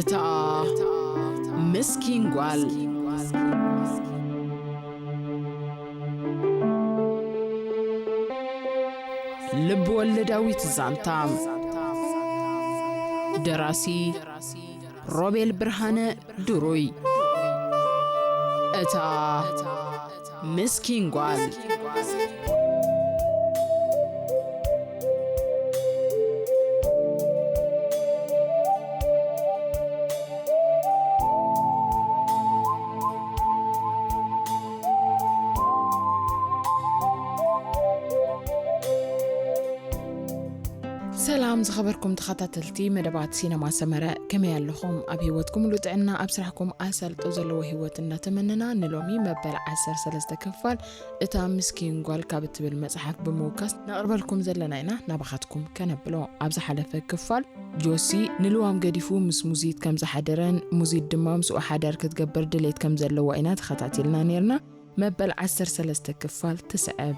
እታ ምስኪን ጓል። ልብ ወለዳዊት ዛንታ። ደራሲ ሮቤል ብርሃነ ድሩይ። እታ ምስኪን ጓል። ሰላም ዝኸበርኩም ተኸታተልቲ መደባት ሲነማ ሰመረ፣ ከመይ ኣለኹም? ኣብ ህይወትኩም ሙሉ ጥዕና፣ ኣብ ስራሕኩም ኣሳልጦ ዘለዎ ህይወት እናተመነና፣ ንሎሚ መበል ዓሰርተ ሰለስተ ክፋል እታ ምስኪን ጓል ካብ እትብል መጽሓፍ ብምውካስ ነቕርበልኩም ዘለና ኢና። ናባኻትኩም ከነብሎ፣ ኣብ ዝሓለፈ ክፋል ጆሲ ንልዋም ገዲፉ ምስ ሙዚት ከም ዝሓደረን ሙዚት ድማ ምስኡ ሓዳር ክትገብር ድሌት ከም ዘለዋ ኢና ተኸታቲልና ነይርና። መበል ዓሰርተ ሰለስተ ክፋል ትስዕብ።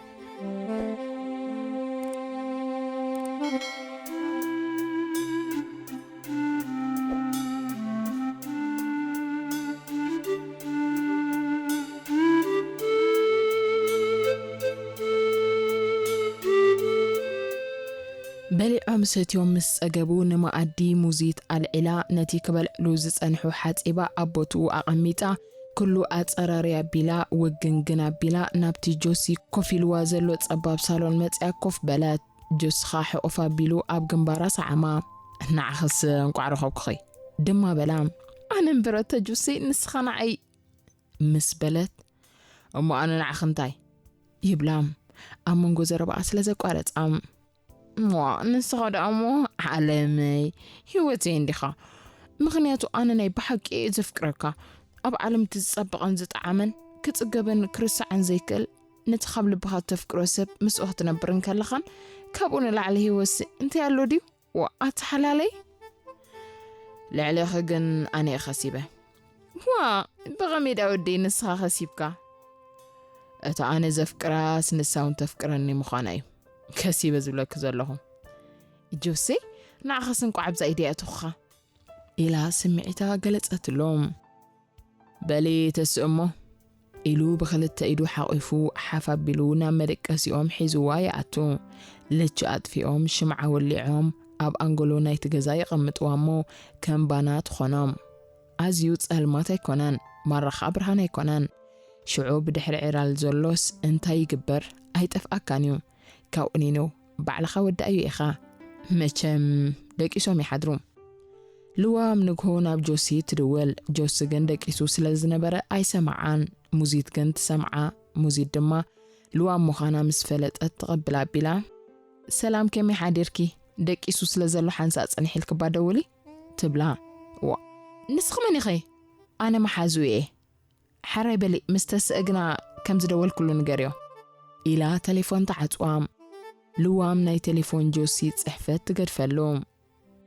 በሊዖም ሰትዮም ምስ ጸገቡ፣ ንመኣዲ ሙዚት ኣልዒላ፣ ነቲ ክበልዕሉ ዝጸንሑ ሓጺባ ኣብ ቦትኡ ኣቐሚጣ፣ ኩሉ ኣጸራርያ ኣቢላ፣ ውግንግን ኣቢላ፣ ናብቲ ጆሲ ኮፍ ኢልዋ ዘሎ ጸባብ ሳሎን መጺኣ ኮፍ በለት። ጆሲ ኸኣ ሕቑፍ ኣቢሉ ኣብ ግንባራ ሰዓማ። "ንዓኽስ እንቋዕ ረኸብኩኺ" ድማ በላ። "ኣነ እምበር ኣታ ጆሲ፣ ንስኻ ንዓይ" ምስ በለት፣ "እሞ ኣነ ንዓኺ እንታይ?" ይብላ ኣብ መንጎ ዘረባኣ ስለ ዘቋረጻ። "እሞ ንስኻ ደኣ እሞ ዓለመይ፣ ህይወተይ እንዲኻ። ምኽንያቱ ኣነ ናይ ብሓቂ እየ ዘፍቅረካ። ኣብ ዓለም እቲ ዝጸበቐን ዝጠዓመን፣ ክጽገበን ክርስዓን ዘይክእል፣ ነቲ ካብ ልብኻ እተፍቅሮ ሰብ ምስኡ ክትነብር እንከለኻን ካብኡ ንላዕሊ ህይወትሲ እንታይ ኣሎ ድዩ? ዋ፣ ኣታ ሓላለይ!" "ልዕሌኺ ግን ኣነ እየ ከሲበ።" "ዋ፣ ብኸመይ ደኣ ወደይ ንስኻ ከሲብካ?" "እታ ኣነ ዘፍቅራስ ንሳ እውን ተፍቅረኒ ምዃና እዩ ከሲበ ዝብለኪ ዘለኹ።" "ጆሴ፣ ንዓኻስ እንቋዕ ኣብዛ ኢደይ ኣእተኹኻ!" ኢላ ስምዒታ ገለጸትሎም። "በሊ ተስእ እሞ" ኢሉ ብኽልተ ኢዱ ሓቒፉ ሓፍ ኣቢሉ ናብ መደቀሲኦም ሒዝዋ ይኣቱ። ልቺ ኣጥፊኦም ሽምዓ ወሊዖም ኣብ ኣንጎሎ ናይቲ ገዛ የቐምጥዋ እሞ ከም ባና ትኾኖም። ኣዝዩ ጸልማት ኣይኮነን፣ ማራ ኸኣ ብርሃን ኣይኮነን። ሽዑ ብድሕሪ ዒራል ዘሎስ እንታይ ይግበር ኣይጠፍኣካን እዩ። ካብኡ ኒኑ ባዕልኻ ወዳእዮ ኢኻ። መቸም ደቂሶም ይሓድሩ። ልዋም ንግሆ ናብ ጆሲ ትድውል። ጆሲ ግን ደቂሱ ስለ ዝነበረ ኣይሰምዓን። ሙዚት ግን ትሰምዓ። ሙዚት ድማ ልዋም ምዃና ምስ ፈለጠት ተቐብላ ኣቢላ፣ "ሰላም፣ ከመይ ሓዲርኪ? ደቂሱ ስለ ዘሎ ሓንሳእ ጽንሕ ኢልክባ ደውሊ" ትብላ። "ዋ፣ ንስኺ መን ኢኺ? ኣነ መሓዝኡ እየ። ሕራይ በሊ፣ ምስ ተስእ ግና ከም ዝደወልኩሉ ንገርዮ" ኢላ ተሌፎን ትዓጽዋ። ልዋም ናይ ተሌፎን ጆሲ ጽሕፈት ትገድፈሉ።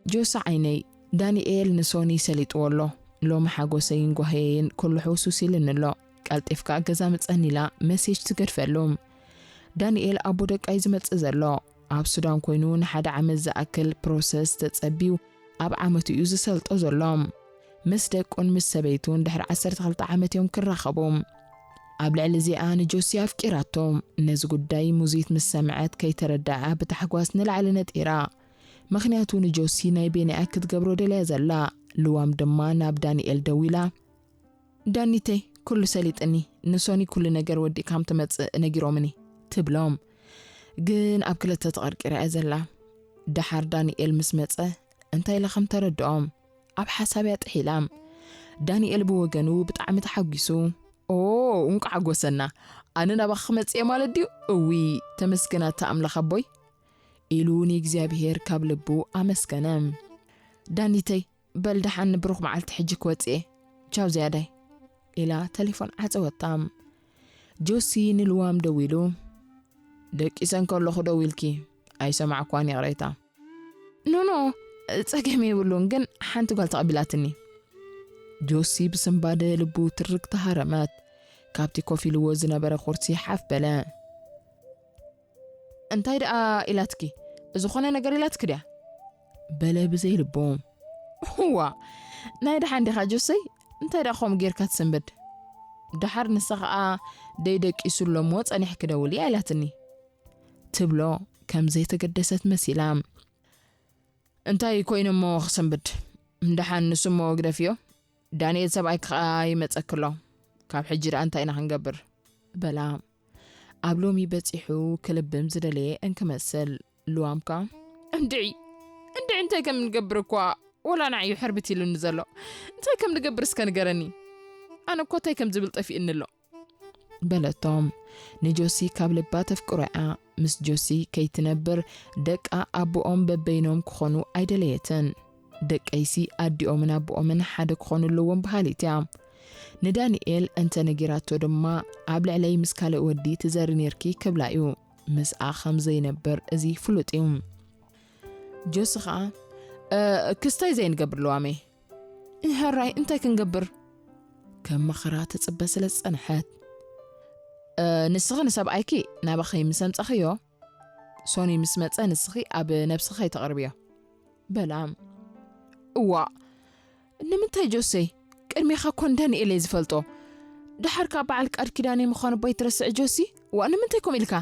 "ጆሲ ዓይነይ፣ ዳንኤል ንሶኒ ሰሊጥዎ ኣሎ። ሎሚ ሓጎሰይን ጓህየይን ኩሉ ሕውሱስ ኢልኒ ኣሎ። ቀልጢፍካ ገዛ ምጸኒ" ኢላ መሴጅ ትገድፈሉ። ዳንኤል ኣቦ ደቃ እዩ ዝመጽእ ዘሎ። ኣብ ሱዳን ኮይኑ ንሓደ ዓመት ዝኣክል ፕሮሰስ ተጸብዩ ኣብ ዓመቱ እዩ ዝሰልጦ ዘሎ። ምስ ደቁን ምስ ሰበይቱን ድሕሪ ዓሰርተ ክልተ ዓመት እዮም ክራኸቡ። ኣብ ልዕሊ እዚኣ ንጆሲ ኣፍቂራቶ። ነዚ ጉዳይ ሙዚት ምስ ሰምዐት ከይተረድኣ ብታሕጓስ ንላዕሊ ነጢራ። ምኽንያቱ ንጆሲ ናይ ቤንኣ ክትገብሮ ደልያ ዘላ። ልዋም ድማ ናብ ዳንኤል ደዊላ፣ "ዳኒተይ፣ ኩሉ ሰሊጥኒ፣ ንሶኒ ኩሉ ነገር ወዲእ ከም ትመጽእ ነጊሮምኒ" ትብሎም። ግን ኣብ ክልተ ተቐርቂራ እያ ዘላ። ደሓር ዳንኤል ምስ መጸ እንታይ ኢላ ከም ተረድኦም ኣብ ሓሳብ እያ ጥሒላ። ዳንኤል ብወገኑ ብጣዕሚ ተሓጒሱ። "ኦ፣ እንቋዕ ሓጎሰና! ኣነ ናባኺ ክመጽእ እየ ማለት ድዩ? እውይ፣ ተመስገን ኣታ ኣምላኽ ኣቦይ!" ኢሉ ንእግዚኣብሄር ካብ ልቡ ኣመስገነ። "ዳኒተይ፣ በል ደሓን ብሩኽ መዓልቲ፣ ሕጂ ክወጽእ እየ። ቻው ዝያዳይ" ኢላ ተሌፎን ዓጸወታ። ጆሲ ንልዋም ደዊሉ፣ "ደቂሰ እንከለኹ ደዊልኪ፣ ኣይሰማዕኳን፣ ይቕሬታ።" "ኖኖ፣ ጸገም የብሉን፣ ግን ሓንቲ ጓል ተቐቢላትኒ።" ጆሲ ብስንባደ ልቡ ትርግ ተሃረመት። ካብቲ ኮፍ ኢልዎ ዝነበረ ኩርሲ ሓፍ በለ። "እንታይ ደኣ ኢላትኪ? ዝኾነ ነገር ኢላትኪ ድያ?" በለ ብዘይ ልቡ። "እዋ፣ ናይ ደሓን ዲኻ ጆሰይ? እንታይ ደኣ ከምኡ ጌርካ ትስንብድ? ደሓር ንሳ ኸኣ ደይ ደቂሱ ኣሎ እሞ ጸኒሕኪ ደውሊ ኢላትኒ። ትብሎ ከም ዘይተገደሰት መሲላ። እንታይ ኮይነ እሞ ክስንብድ? ደሓን ንሱ እሞ ግደፍዮ። ዳንኤል ሰብኣይኪ ኸኣ ይመጸኪ ኣሎ። ካብ ሕጂ ደኣ እንታይ ኢና ክንገብር? በላ። ኣብ ሎሚ በጺሑ ክልብም ዝደለየ እንክመስል፣ ልዋም ከኣ፣ እንድዒ፣ እንድዒ እንታይ ከም ንገብር እኳ ወላ ንዓይ እዩ ሕርብት ኢሉኒ ዘሎ። እንታይ ከም ንገብር እስከ ንገረኒ። ኣነ እኮ እንታይ ከም ዝብል ጠፊእኒ ኣሎ። በለቶም። ንጆሲ ካብ ልባ ተፍቅሮ እያ። ምስ ጆሲ ከይትነብር ደቃ ኣቦኦም በበይኖም ክኾኑ ኣይደለየትን። ደቀይሲ ኣዲኦምን ኣቦኦምን ሓደ ክኾኑ ኣለዎም በሃሊት እያ። ንዳንኤል እንተ ነጊራቶ ድማ ኣብ ልዕለይ ምስ ካልእ ወዲ ትዘሪ ኔርኪ ክብላ እዩ። ምስኣ ከም ዘይነብር እዚ ፍሉጥ እዩ። ጆሲ ኸኣ፣ "እ፣ ክስታይ ዘይንገብር ልዋመይ?" "እህራይ እንታይ ክንገብር?" ከም መኸራ ትጽበ ስለ ዝጸንሐት። "እ፣ ንስኺ ንሰብኣይኪ ናባኺ ምስ ኣምጻኽዮ፣ ሶኒ ምስ መጸ ንስኺ ኣብ ነብስኺ ኣይተቕርብዮ?" በላ። "እዋእ፣ ንምንታይ ጆሰይ? ቅድሜኻ ኮን ዳንኤል እየ ዝፈልጦ። ደሓር ከኣ በዓል ቃል ኪዳነይ ምዃኑ ባይትረስዕ ጆሲ? ዋእ፣ ንምንታይ ከምኡ ኢልካ?"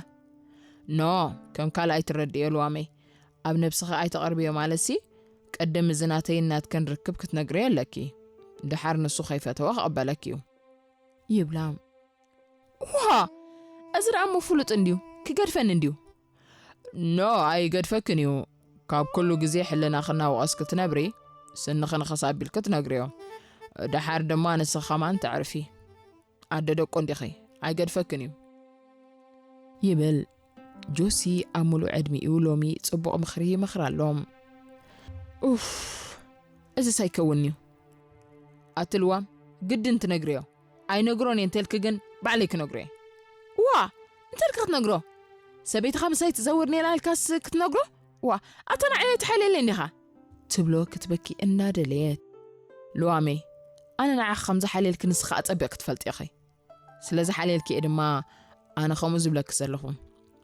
"ኖ፣ ከም ካልእ ኣይትረድእዮ ልዋመይ። ኣብ ነብስኺ ኣይተቐርብዮ ማለትሲ፣ ቅድም እዚ ናተይን ናትክን ርክብ ክትነግርዮ ኣለኪ። ደሓር ንሱ ከይፈተወ ክቕበለኪ እዩ" ይብላ። "ዋ፣ እዚ ደኣ እሞ ፍሉጥ እንድዩ፣ ክገድፈኒ እንድዩ?" "ኖ፣ ኣይገድፈክን እዩ። ካብ ኩሉ ግዜ ሕልናኺ እናወቐስኪ ትነብሪ፣ ስንኺ ንኸስ ኣቢልኪ ትነግርዮ። ደሓር ድማ ንስኺ ኸማን ተዕርፊ። ኣደ ደቁ እንዲኺ፣ ኣይገድፈክን እዩ" ይብል። ጆሲ ኣብ ምሉእ ዕድሚኡ ሎሚ ጽቡቕ ምኽሪ ይመኽር ኣሎ። ኡፍ፣ እዚስ ኣይከውንን'ዩ። ኣቲ ልዋም፣ ግድን ትነግርዮ። ኣይነግሮን እየ እንተልኪ ግን ባዕለይ ክነግሮ እየ። ዋ፣ እንታይ ኢልካ ክትነግሮ? ሰበይትኻ ምሳይ ትዘውር ነይራ ኢልካስ ክትነግሮ? ዋ፣ ኣታ ንዓይ ኣይትሓልየለይ እንዲኻ? ትብሎ ክትበኪ እናደለየት። ልዋመይ፣ ኣነ ንዓኺ ከም ዝሓልየልኪ ንስኺ ኣጸቢቕኪ ትፈልጢ ኢኺ። ስለ ዝሓልየልኪ እየ ድማ ኣነ ከምኡ ዝብለኪ ዘለኹ።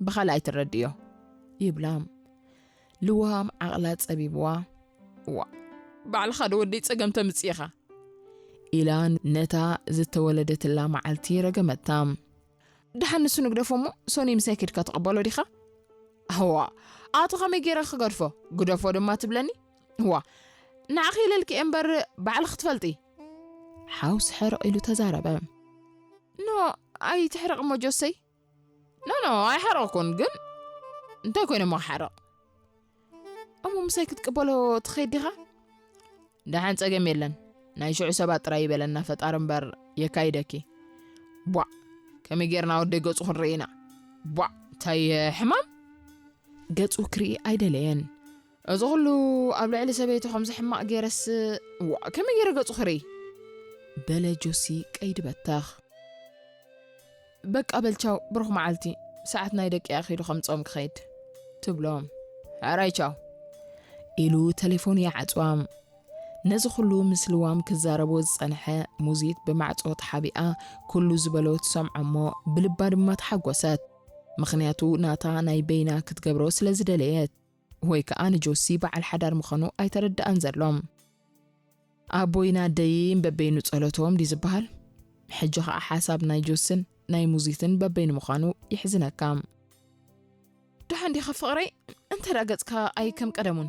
ብኻልእ ኣይትረድእዮ። ይብላ። ልዋም ዓቕላ ጸቢብዋ። ዋ፣ ባዕልኻ ዶ ወደይ ጸገም ተምጽእ ኢኻ? ኢላ ነታ ዝተወለደትላ መዓልቲ ረገመታ። ደሓን ንሱ ንግደፎ እሞ ሶኒ ምሳይ ኬድካ ትቕበሎ ዲኻ? ኣዋ፣ ኣቲ ኸመይ ገይረ ክገድፎ? ግደፎ ድማ ትብለኒ? ዋ፣ ንዓኺ ኢለልኪ እየ እምበር ባዕልኺ ትፈልጢ። ሓውሲ ሕርቕ ኢሉ ተዛረበ። ኖ፣ ኣይትሕረቕ እሞ ጆሰይ። ኖ፣ ኖ፣ ኣይሓረቕኩን፣ ግን እንታይ ኮይነ እሞ ክሓርቕ? እሞ ምሳይ ክትቅበሎ ትኸይድ ዲኻ? ደሓን ጸገም የለን። ናይ ሽዑ ሰባት ጥራይ ይበለና ፈጣሪ እምበር የካይደኪ። ቧዕ! ከመይ ጌርና ወደይ ገጹ ክንርኢ ኢና? ቧዕ! እንታይ ሕማም? ገጹ ክርኢ ኣይደለየን። እዚ ኹሉ ኣብ ልዕሊ ሰበይቱ ከምዚ ሕማቕ ጌረስ፣ ዋእ፣ ከመይ ጌረ ገጹ ክርኢ? በለ ጆሲ ቀይዲ በተኽ። በቃ በል ቻው፣ ብሩኽ መዓልቲ፣ ሰዓት ናይ ደቂ ኣኺሉ ከምጾም ክኸይድ፣ ትብሎ። ሕራይ ቻው፣ ኢሉ ተሌፎኑ ይዓጽዋ። ነዚ ኹሉ ምስ ልዋም ክዛረቦ ዝጸንሐ ሙዚት ብማዕጾ ተሓቢኣ ኩሉ ዝበሎ ትሰምዖ እሞ ብልባ ድማ ተሓጎሰት። ምኽንያቱ ናታ ናይ በይና ክትገብሮ ስለ ዝደለየት። ወይ ከኣ ንጆሲ በዓል ሓዳር ምዃኑ ኣይተረድኣን ዘሎ። ኣቦይን ኣደይን በበይኑ ጸሎቶም ድዩ ዝበሃል? ሕጂ ከኣ ሓሳብ ናይ ጆስን ናይ ሙዚትን በበይኑ ምዃኑ ይሕዝነካ። ደሓን ዲኻ ፍቕረይ? እንተ ደኣ ገጽካ ኣይ ከም ቀደሙን?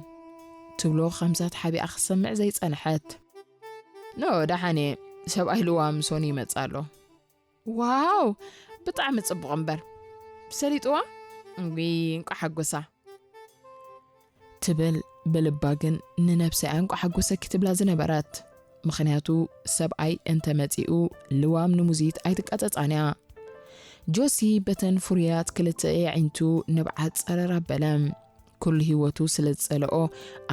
ትብሎ ከምዛ ተሓቢኣ ክትሰምዕ ዘይጸንሐት። ኖ፣ ደሓን እየ። ሰብኣይ ልዋም ሶኒ ይመጽእ ኣሎ። ዋው! ብጣዕሚ ጽቡቕ እምበር። ሰሊጥዋ? እንጉይ፣ እንቋ ሓጎሳ። ትብል ብልባ ግን ንነብሰይ ኣንቋ ሓጎሰኪ ትብላ ዝነበረት። ምኽንያቱ ሰብኣይ እንተ መጺኡ ልዋም ንሙዚት ኣይትቀጸጻን እያ። ጆሲ በተን ፍሩያት ክልተ የዒንቱ ንብዓት ጸረር ኣበለ። ኩሉ ህይወቱ ስለ ዝጸልኦ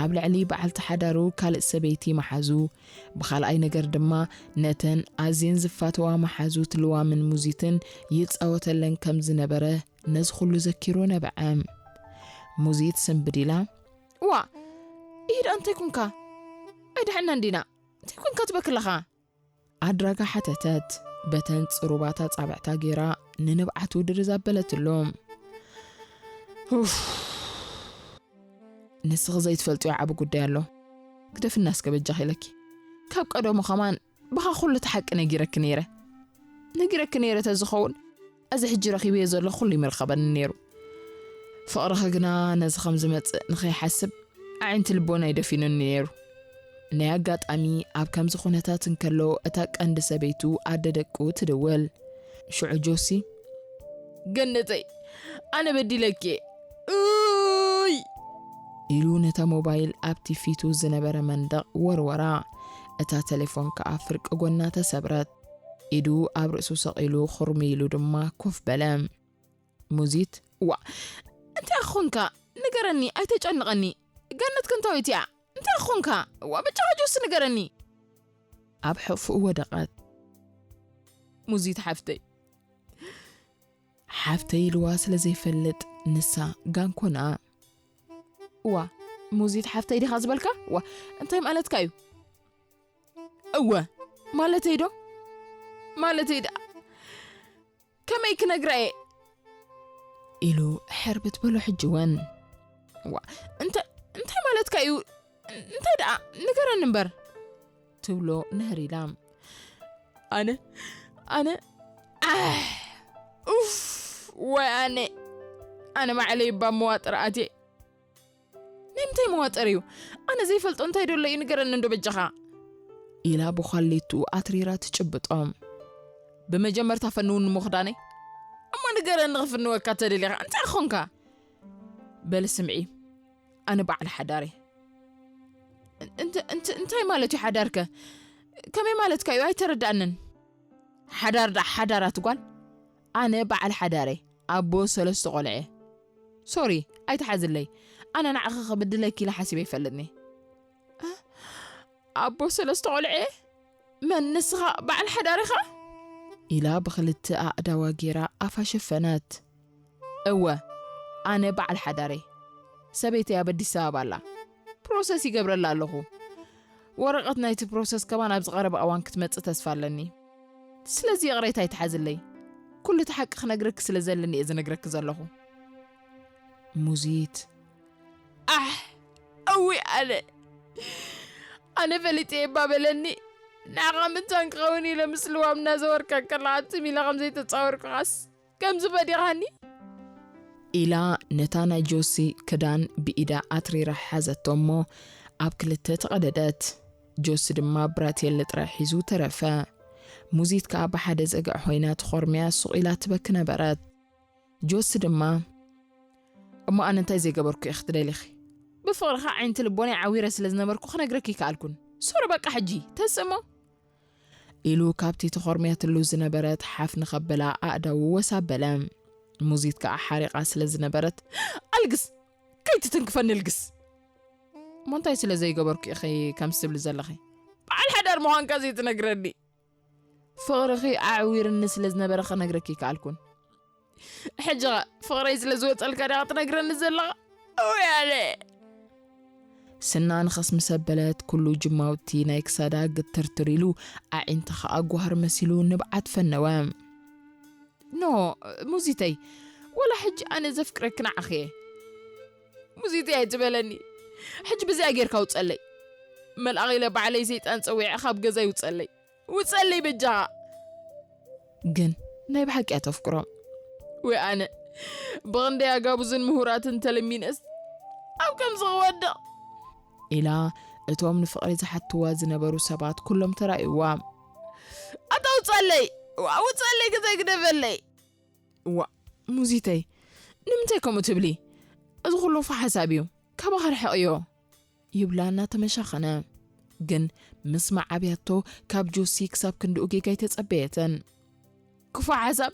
ኣብ ልዕሊ በዓልቲ ሓዳሩ ካልእ ሰበይቲ ምሓዙ፣ ብኻልኣይ ነገር ድማ ነተን ኣዝየን ዝፋተዋ መሓዙት ልዋምን ሙዚትን ይጻወተለን ከም ዝነበረ ነዚ ኩሉ ዘኪሩ ነበዐ። ሙዚት ስንብድ ኢላ፣ "እዋ፣ ኢሂድ እንታይ ኩንካ? ኣይደሓንናን ዲና? እንታይ ኩንካ ትበኪ ኣለኻ?" ኣድራጋ ሓተተት። በተን ጽሩባት ኣጻብዕታ ጌራ ንንብዓቱ ድርዝ ኣበለትሉ። ኡፍ። ንስኺ ዘይትፈልጥዮ ዓቢ ጉዳይ ኣሎ። ግደፍና እስከ በጃኺ ኢለኪ። ካብ ቀደሙ ከማን ብኻ ኩሉ እቲ ሓቂ ነጊረኪ ነይረ። ነጊረኪ ነይረ ተዝኸውን፣ እዚ ሕጂ ረኺበዮ ዘሎ ኩሉ ይምርኸበኒ ነይሩ። ፍቕርኺ ግና ነዚ ከም ዝመጽእ ንኸይሓስብ ኣዒንቲ ልቦናይ ደፊኑኒ ነይሩ። ናይ ኣጋጣሚ ኣብ ከምዚ ኩነታት እንከሎ እታ ቀንዲ ሰበይቱ ኣደ ደቁ ትድውል። ሽዑ ጆሲ፣ "ገነተይ፣ ኣነ በዲለኪ እየ። እይ!" ኢሉ ነታ ሞባይል ኣብቲ ፊቱ ዝነበረ መንደቕ ወርወራ። እታ ቴሌፎን ከኣ ፍርቂ ጎና ተሰብረት። ኢዱ ኣብ ርእሱ ሰቒሉ፣ ኹርሚ ኢሉ ድማ ኮፍ በለ። ሙዚት፣ "ዋ፣ እንታይ ኾንካ? ንገረኒ፣ ኣይተጨንቐኒ። ገነት ክንታዊት እያ። እንታይ ኾንካ? ዋ፣ ብጫ ጆሲ ንገረኒ." ኣብ ሕቕፍኡ ወደቐት። "ሙዚት ሓፍተይ፣ ሓፍተይ ኢልዋ ስለ ዘይፈልጥ ንሳ ጋንኮና። ዋ፣ ሙዚት ሓፍተይ ዲኻ ዝበልካ? ዋ፣ እንታይ ማለትካ እዩ?" "እወ፣ ማለተይ ዶ? ማለተይ ደኣ ከመይ ክነግራ እየ?" ኢሉ ሕርብት በሎ ሕጂ እውን። "ዋ፣ እንተ-፣ እንታይ ማለትካ እዩ? እንታይ ደኣ ንገረኒ እምበር?" ትብሎ ንህር ኢላ። "ኣነ፣ ኣነ፣ ኣሕ፣ ኡፍ፣ ወይ ኣነ፣ ኣነ ማዕለይ እባ መዋጥር ኣትየ። ናይ ምንታይ መዋጥር እዩ? ኣነ ዘይፈልጦ እንታይ ደሎ እዩ ንገረኒ እንዶ በጃኻ?" ኢላ ብዃሌቱ ኣትሪራ ትጭብጦ። "ብመጀመርታ ፈንውኒ እሞ ክዳነይ። እሞ ንገረኒ ክፍንወካ ተደሊኻ። እንታይ ኾንካ?" "በሊ ስምዒ፣ ኣነ በዓል ሓዳር እየ።" "እንት-፣ እንት-፣ እንታይ ማለት እዩ ሓዳርከ? ከመይ ማለትካ እዩ? ኣይተረዳእንን።" "ሓዳር ደኣ ሓዳር ኣቲ ጓል። ኣነ በዓል ሓዳር እየ። ኣቦ ሰለስተ ቆልዐ እየ። ሶሪ፣ ኣይትሓዝለይ። ኣነ ንዓኺ ክብድለኪ ኢለ ሓሲበ ኣይፈልጥኒ።" "እ? ኣቦ ሰለስተ ቆልዐ? መን ንስኻ በዓል ሓዳር ኢኻ?" ኢላ ብኽልተ ኣእዳዋ ጌራ ኣፋ ሸፈነት። "እወ፣ ኣነ በዓል ሓዳር እየ። ሰበይተይ ኣብ ኣዲስ ኣበባ ኣላ። ፕሮሰስ ይገብረላ ኣለኹ። ወረቐት ናይቲ ፕሮሰስ ከማን ኣብ ዝቐረበ እዋን ክትመጽእ ተስፋ ኣለኒ። ስለዚ ይቕሬታ ኣይትሓዝለይ። ኩሉ እቲ ሓቂ ክነግረኪ ስለ ዘለኒ እየ ዝነግረኪ ዘለኹ።" ሙዚት፣ "ኣሕ፣ እዊ ኣነ፣ ኣነ ፈሊጠ እየ እባ በለኒ። ንዓኻ ምንታን ክኸውን ኢለ ምስ ልዋም እናዘወርካ ከለኻ ትም ኢለ ከም ዘይተጻወርኩኻስ ከም ዝፈዲኻኒ?" ኢላ ነታ ናይ ጆሲ ክዳን ብኢዳ ኣትሪራ ሓዘቶ እሞ ኣብ ክልተ ተቐደደት። ጆሲ ድማ ብራቴል ጥራይ ሒዙ ተረፈ። ሙዚት ከኣ ብሓደ ዘግዕ ኮይና ተኾርምያ ሱቕ ኢላ ትበኪ ነበረት። ጆሲ ድማ፣ "እሞ ኣነ እንታይ ዘይገበርኩ እየ ክትደሊኺ? ብፍቕርኻ ዓይንቲ ልቦናይ ዓዊረ ስለ ዝነበርኩ ክነግረኪ ይከኣልኩን። ሶሪ በቃ ሕጂ ተስእሞ?" ኢሉ ካብቲ ተኾርምያትሉ ዝነበረት ሓፍ ንኸበላ ኣእዳዉ ወስ ኣበለ። ሙዚት ከኣ ሓሪቓ ስለ ዝነበረት፣ "ኣልግስ! ከይትትንክፈኒ ኣልግስ!" "እሞ እንታይ ስለ ዘይገበርኩ ኢኺ ከምዚ ትብሊ ዘለኺ? በዓል ሓዳር ምዃንካ ዘይትነግረኒ?" "ፍቕርኺ ኣዕዊርኒ ስለ ዝነበረ ክነግረኪ ይከኣልኩን። ሕጂ ኸ ፍቕረይ ስለ ዝወጸልካ ዲኻ ትነግረኒ ዘለኻ? እውይ ኣነ!" ስና ንኸስ ምስ ኣበለት፣ ኩሉ ጅማውቲ ናይ ክሳዳ ግትርትር ኢሉ፣ ኣዒንታ ኸኣ ጓህሪ መሲሉ ንብዓት ፈነወ። "ኖ፣ ሙዚተይ፣ ወላ ሕጂ ኣነ ዘፍቅረኪ ንዓኺ እየ። ሙዚተይ ኣይትበለኒ። ሕጂ ብዚኣ ጌርካ ውጸለይ። መልኣኽ ኢለ ባዕለይ ሰይጣን ጸዊዐ ካብ ገዛይ ውጸለይ። ውጸለይ በጃኻ!" ግን ናይ ብሓቂ እያ ተፍቅሮ። "ወይ ኣነ፣ ብኽንደይ ኣጋብዝን ምሁራትን ተለሚነስ ኣብ ከምዚ ክወድቕ?" ኢላ እቶም ንፍቕሪ ዝሓትዋ ዝነበሩ ሰባት ኩሎም ተራእይዋ። "ኣታ ውጸለይ! ዋ፣ ውጸለይ! ገዛይ ግደፈለይ!" "ዋ፣ ሙዚተይ፣ ንምንታይ ከምኡ ትብሊ? እዚ ኩሉ እኮ ሓሳብ እዩ። ካባኻ ርሕቕዮ!" ይብላ እናተመሻኸነ። ግን ምስማዕ ኣብያቶ ካብ ጆሲ ክሳብ ክንድኡ ጌጋ ኣይተጸበየትን። "ክፉእ ሓሳብ፣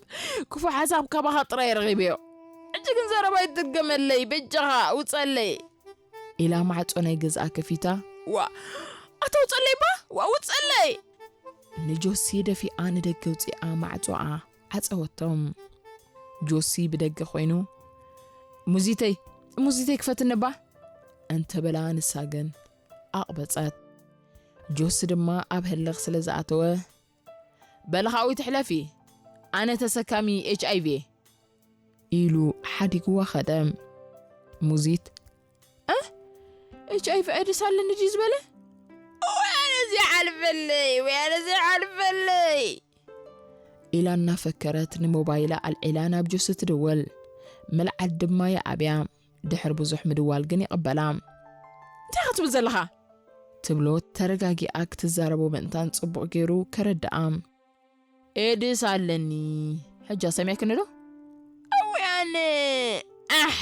ክፉእ ሓሳብ ካባኻ ጥራይ ረኺበዮ። ሕጂ ግን ዘረባ ኣይትድገመለይ፣ በጃኻ ውጸለይ!" ኢላ ማዕጾ ናይ ገዝኣ ከፊታ። "ዋ፣ ኣታ ውጸለይ እባ! ዋ፣ ውጸለይ!" ንጆሲ ደፊኣ ንደገ ውጺኣ ማዕጾኣ ዓጸወቶም። ጆሲ ብደገ ኮይኑ፣ "ሙዚተይ፣ ሙዚተይ ክፈትኒ እባ!" እንተበላ ንሳ ግን ኣቕበጸት። ጆሲ ድማ ኣብ ህልኽ ስለ ዝኣተወ፣ "በሊ ካብኡ ትሕለፊ፣ ኣነ ተሰካሚ ኤች ኣይ ቪ እየ!" ኢሉ ሓዲግዋ ኸደ። ሙዚት፣ "እ? ኤች ኣይ ቪ ኤድስ ኣለኒ ድዩ ዝበለ? እዋይ፣ ኣነ እዚ ዘይሓልፈለይ፣ ወያነ ዘይሓልፈለይ። ኢላ እናፈከረት ንሞባይላ ኣልዒላ ናብ ጆሲ ትድውል። ምልዓል ድማ ይኣብያ። ድሕሪ ብዙሕ ምድዋል ግን ይቕበላ። እንታይ ክትብል ዘለኻ? ትብሎ ተረጋጊኣ ክትዛረቦ ምእንታን ጽቡቕ ገይሩ ከረድኣ። ኤድስ ኣለኒ። ሕጃ ሰሚዕክኒ ዶ? ኣውያነ! ኣሕ!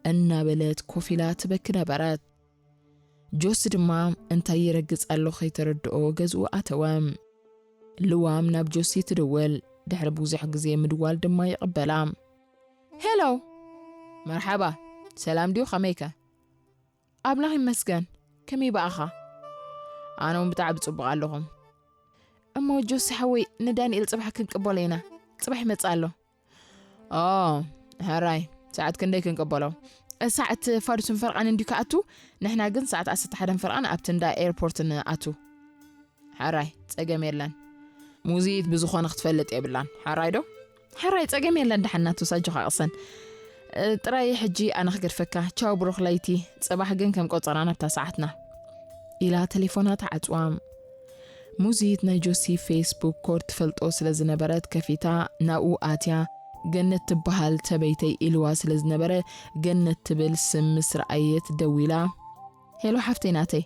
እናበለት ኮፍ ኢላ ትበኪ ነበረት። ጆሲ ድማ እንታይ ይረግጽ ኣሎ ከይተረድኦ ገዝኡ ኣተወ። ልዋም ናብ ጆሲ ትድውል። ድሕሪ ብዙሕ ግዜ ምድዋል ድማ ይቕበላ። ሄሎ። መርሓባ። ሰላም ድዩ? ከመይከ? ኣምላኽ ይመስገን። ከመይ በኣኻ? ኣነ እውን ብጣዕሚ ጽቡቕ ኣለኹ። እሞ ጆሲ ሓወይ፣ ንዳንኤል ጽባሕ ክንቅበሎ ኢና። ጽባሕ ይመጽእ ኣሎ። ኦ፣ ሕራይ። ሰዓት ክንደይ ክንቅበሎ? ሰዓት ፋዱስን ፈርቓን እንድዩ ክኣቱ፣ ንሕና ግን ሰዓት ዓሰርተ ሓደን ፈርቓን ኣብቲ እንዳ ኤርፖርት ንኣቱ። ሕራይ፣ ጸገም የለን። ሙዚት ብዝኾነ ክትፈልጥ የብላን። ሕራይ ዶ? ሕራይ፣ ጸገም የለን። ደሓን ናቱ ሳጆኻ ቅሰን። እ፣ ጥራይ ሕጂ ኣነ ክገድፈካ። ቻው ብሩኽ ለይቲ። ጽባሕ ግን ከም ቆጸራ ናብታ ሰዓትና። ኢላ ተሌፎና ተዓጽዋ። ሙዚት ናይ ጆሲ ፌስቡክ ኮድ ትፈልጦ ስለ ዝነበረት ከፊታ ናብኡ ኣትያ። ገነት ትበሃል ተበይተይ ኢልዋ ስለ ዝነበረ ገነት ትብል ስም ምስ ረኣየት ደዊላ፣ ሄሎ ሓፍተይ ናተይ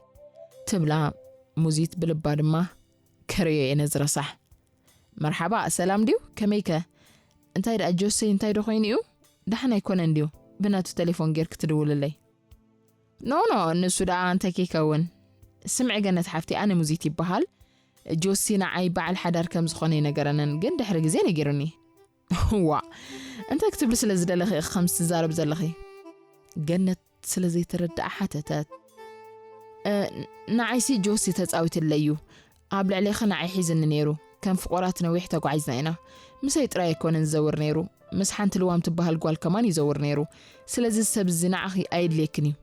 ትብላ። ሙዚት ብልባ ድማ ከርእዮ እየ ነዚ ረሳሕ። መርሓባ፣ ሰላም ድዩ? ከመይከ? እንታይ ደኣ ጆሰይ እንታይ ዶ ኮይኑ እዩ? ደሓን ኣይኮነን ድዩ? ብናቱ ቴሌፎን ጌርክ ትድውልለይ። ኖ፣ ኖ፣ ንሱ ደኣ እንታይ ከይከውን? ስምዒ ገነት ሓፍቲ፣ ኣነ ሙዚት ይበሃል። ጆሲ ንዓይ በዓል ሓዳር ከም ዝኾነ ይነገረንን፣ ግን ድሕሪ ግዜ ነጊሩኒ። ዋእ፣ እንታይ ክትብሊ ስለ ዝደለኺ ኢኺ ከምዚ ትዛረቢ ዘለኺ? ገነት ስለ ዘይተረድኣ ሓተተት። እ፣ ንዓይሲ ጆሲ ተጻዊትለይ እዩ። ኣብ ልዕሌኺ ንዓይ ሒዝኒ ነይሩ። ከም ፍቑራት ነዊሕ ተጓዒዝና ኢና። ምሰይ ጥራይ ኣይኮነን ዝዘውር ነይሩ። ምስ ሓንቲ ልዋም ትበሃል ጓል ከማን ይዘውር ነይሩ። ስለዚ ሰብ እዚ ንዓኺ ኣየድልየክን እዩ።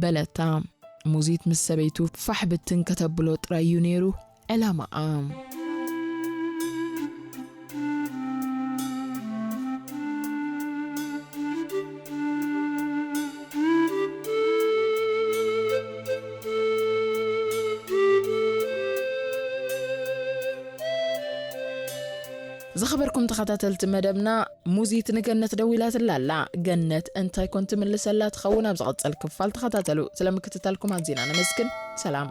በለታ። ሙዚት ምስ ሰበይቱ ፋሕ ብትን ከተብሎ ጥራይ እዩ ነይሩ ዕላማኣ። ዝኸበርኩም ተኸታተልቲ መደብና፣ ሙዚት ንገነት ደዊላትላ ኣላ። ገነት እንታይ ኮን ትምልሰላ ትኸውን? ኣብ ዝቐጽል ክፋል ተኸታተሉ። ስለ ምክትታልኩም ኣዚና ነመስግን። ሰላም።